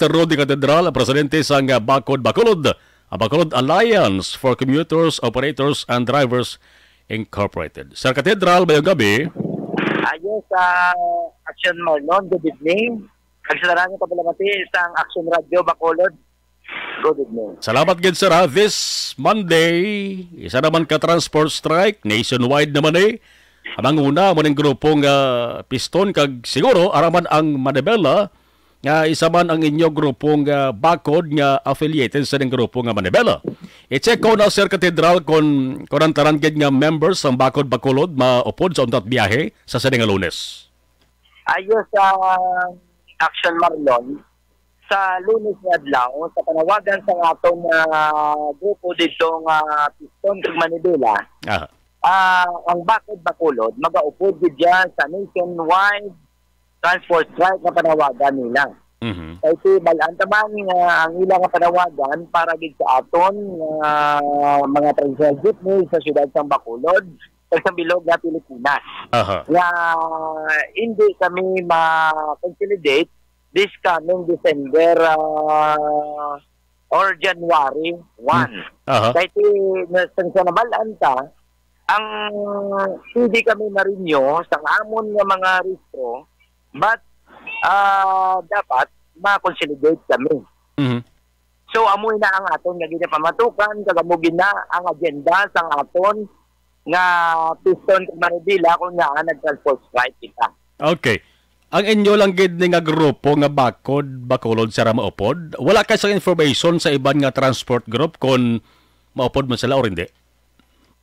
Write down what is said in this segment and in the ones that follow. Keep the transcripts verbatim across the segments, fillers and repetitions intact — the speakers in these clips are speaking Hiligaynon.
Rudy Catedral, ang presidente sang, ah, Bakod Bacolod, ang Bacolod Alliance for Commuters, Operators, and Drivers Incorporated. Sir Catedral, mayong gabi. Ayos, ah, Action Marlon, good evening. Kag sa tanan nga kapalamati sang Action Radio Bacolod, good evening. Salamat gid, sir, ha. This Monday, isa naman ka transport strike, nationwide naman eh. Ang manguna mo ning grupong, ah, Piston, kag siguro ara man ang Manibela, nga isa man ang inyo grupong, ah, Bakod nga affiliated sa ning grupo nga Manibela. I-check ko na, Sir Catedral, kon, kon ang tanan gid nga members sang Bakod Bacolod maupod sa untat biyahe sa sini nga Lunes. Ayos ang Action Marlon. Sa Lunes nga adlaw, sa panawagan sa aton nga grupo dito nga Piston kag Manibela, Ah. ah, ang Bakod Bacolod magaupod gid dyan sa nationwide transport strike nga panawagan nila. Mhm. Kay si Balan Taman nga ang ila nga panawagan para gid sa aton nga mga traditional jeepney sa siyudad sang Bacolod, sa bilog nga Pilipinas. Aha. Nga hindi kami ma-consolidate this coming December, ah, or January one. Hmm. Aha. Kay ti, na, sa, sa nabalaan ta, ang hindi kami ma-renew sa amon nga mga rehistro, but, ah, dapat ma-consolidate kami. Mhm. So, amo na ang aton nga ginapamatukan, kag amo gina ang agenda sang aton nga Piston kag Manibela kung ngaa nag-transport strike kita. Okay. Ang inyo lang gid ni nga grupo nga Bakod Bacolod, sir, ang maupod? Wala kay sang information sa iban nga transport group kon maupod man sila or hindi?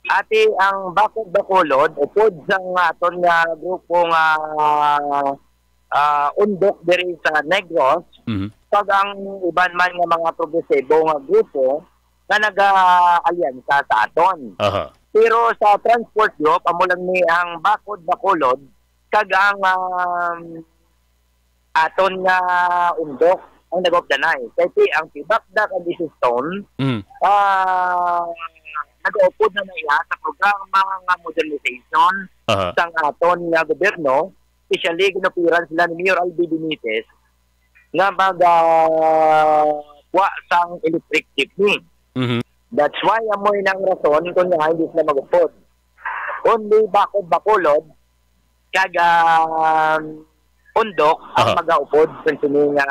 Ati ang Bakod Bacolod, upod sang aton nga grupo nga, ah, Undok diri sa Negros, Mhm. kag ang iban man nga mga progresibo nga grupo nga naga-alyansa sa aton. Aha. Pero sa transport group, amo lang ni ang Bakod Bacolod, kag ang, um, aton nga Undok ang nag-updanay. Kay ti ang Pibakda kag Easystone, Mm. ah, nag-upod na na iya sa programa nga modernization Aha. sang aton nga gobyerno, especially ginupiran sila ni Mayor Albi Benitez nga mag, ah, kuha sang electric jeepney. Mhm. That's why amoy nang rason kung nga hindi sila mag-upod. Only Bakod Bacolod kag, um, Undok ang Aha. mag-upod sa sini nga,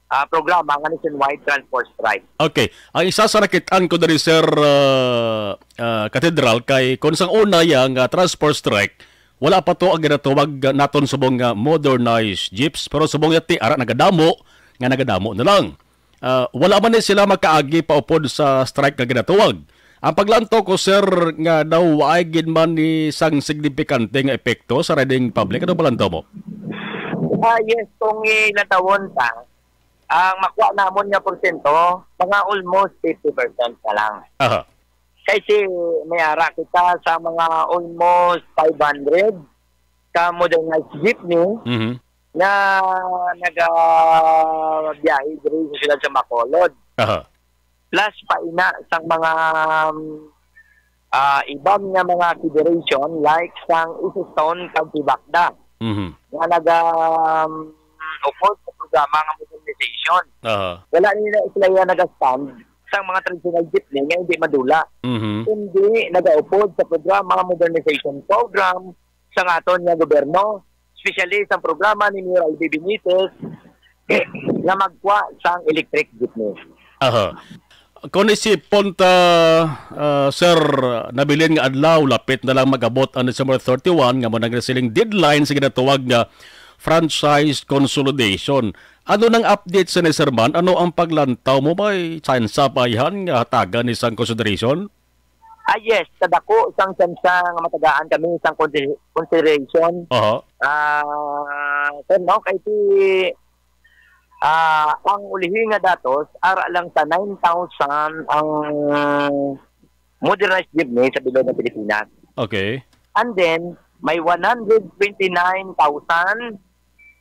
ah, programa nga nationwide transport strike. Okay. Ang isa sa nakit-an ko diri, sir, ah, ah, Katedral, kay kung sang una yang, ah, transport strike, wala pa to ang ginatawag, ah, naton subong nga modernized jeeps, pero subong yati, ara, nagadamo, nga nagadamo na lang. Ah, wala man ni sila makaagi paupod sa strike nga ginatawag. Ang paglantaw ko, sir, nga daw waay gid man ni sang signifikante nga epekto sa riding public. Ano paglantaw mo? Ah, yes, kung ilantawon ta, ang makuha namon nga porsyento, mga almost fifty percent na lang. Aha. Kasi may ara kita sa mga almost five hundred ka modernized jeepney Mhm. nga nagabiyahe diri sa siyudad sa Bacolod. Aha. Plus pa ina sang mga, um, ah, iban nga mga federation like sang Easystone kag Pibakda Mhm. nga naga, um, upod sa programa nga modernization. Aha. Wala nila sila iya nagastand sang mga traditional jeepney nga hindi madula. Mhm. Kundi nagaupod sa programa, modernization program sang aton nga gobyerno, especially sa programa ni Mayor Albi Benitez nga magkuha sang electric jeepney. Aha. Kung isipon ta, ah, sir, nabilin nga adlaw, lapit na lang mag-abot ang December thirty-one, nga mo nang siling deadline sa ginatawag nga franchise consolidation. Ano nang update sa ni, sir, man? Ano ang paglantaw mo? May tsansa pa yan nga hatagan ni sang consideration? Ah, yes, kadako sang tsansa nga matagaan kami sang consi-, consideration. Aha. Ah, sir, no? Kay si, ah, ang ulihi nga datos, ara lang sa nine thousand ang modernized jeepney sa bilog ng Pilipinas. Okay. And then, may one hundred twenty-nine thousand,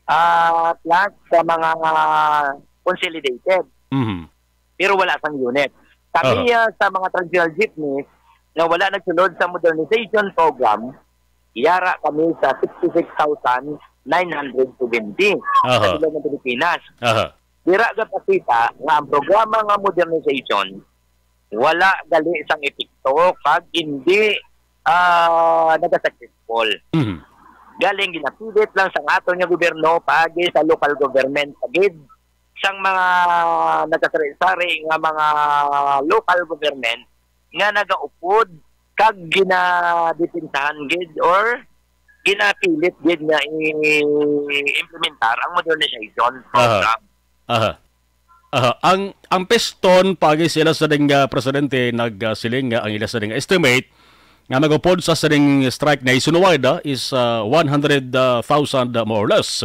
ah, plus sa mga, ah, consolidated. Mhm. Pero wala sang unit. Kami, Aha. ah, sa mga traditional jeepneys nga wala nagsulod sa modernization program, yara kami sa sixty-six thousand nine hundred seventy Aha. sa bilog ng Pilipinas. Aha. Dira gapakita nga ang programa nga modernization wala gali sang epekto kag hindi, ah, naga-successful. Mhm. Galing ginapilit lang sang aton nga gobyerno paagi sa local government pa gid, sang mga nagkasari-sari nga mga local government nga nagaupod kag ginadepensahan gid or ginapilit gid nga i-implementar ang modernization Aha. program. Aha. Aha. Ang, ang piston, paagi sila sa ding, ah, presidente, nagsiling nga ang ila sa ding estimate nga magupod sa sining strike nationwide, ah, is, ah, one hundred thousand, ah, more or less.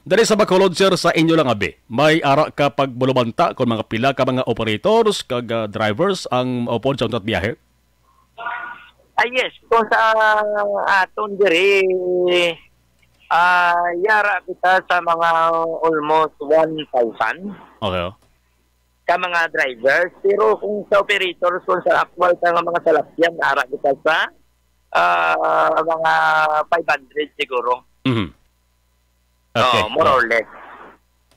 Dali sa Bacolod, sir, sa inyo lang abi, may ara ka pagbulubanta kung mga pila ka mga operators kag, ah, drivers ang maupod sa untat biyahe? Ah, yes. Kung sa aton diri, ah, yara kita sa mga almost one thousand Okay, oh. ka mga drivers. Pero kung sa operators, kung sa actual ka nga mga salakyan, ara kita sa, ah, mga five hundred siguro. Mhm. Okay. Oo, more or less.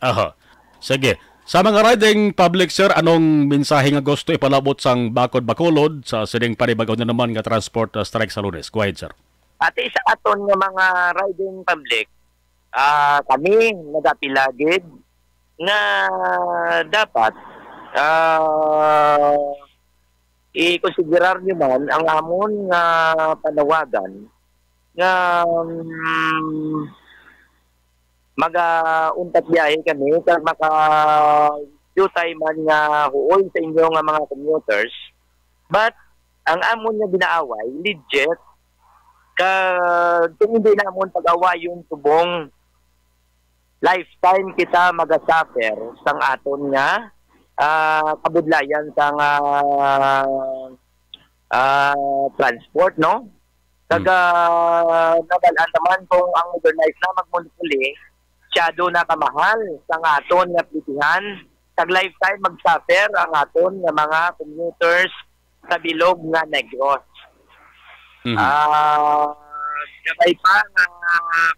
Aha. Sige. Sa mga riding public, sir, anong mensahe nga gusto ipalabot sang Bakod Bacolod sa sining panibago na naman nga transport, uh, strike sa Lunes? Go ahead, sir. Pati sa aton nga mga riding public, ah, kami nagapila gid nga dapat, ah, i-konsiderar nyo man ang amon nga panawagan nga, um, maga-untat biyahe kami kag maka-dutay man nga huol sa inyo nga mga commuters. But ang amon nga ginaaway, legit, kag kung hindi namon pag-awayon subong lifetime kita magasuffer sang aton nga, ah, kabudlayan sang, ah, ah, transport, no? Kag, Hmm. ah, nabal-an naman kung ang modernized na magmuli-muli, siyado na kamahal sang aton nga plitihan. Kag lifetime magsuffer ang aton nga mga commuters sa bilog nga Negros. Mhm. Ah, kabay pa nga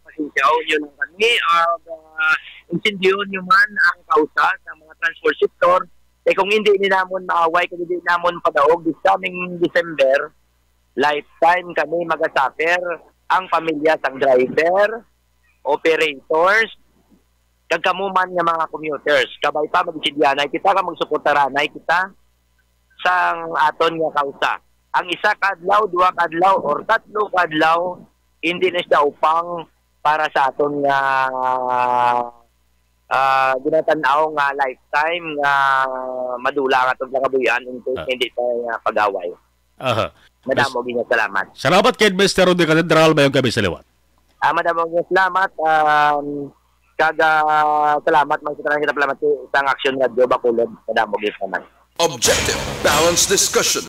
pasensyaon nyo lang kami, ah, ah, intindiyon nyo man ang kausa sa mga transport sector. Eh, kung hindi ni namon maaway, kung hindi namon padaog this coming December, lifetime kami magasuffer, ang pamilya sang driver, operators, kag kamo man nga mga commuters. Kabay pa, mag-intindihanay kita, kag magsuportaranay kita sang aton nga kausa. Ang isa ka adlaw, duha ka adlaw, or tatlo ka adlaw, hindi na siya upang para sa aton nga, ah, ginatan-aw nga lifetime nga madula ang atong pangabuhian in case Ah. hindi tayo nga pag-away. Aha. Madamo gid nga salamat. Salamat kay Mister Rudy Catedral, mayong gabi sa liwat. Ah, madamo gid nga salamat, um, kag, ah, salamat man sa tanan kita, salamat sa, sa Action Radio Bacolod, madamo gid salamat. Objective, balanced discussion.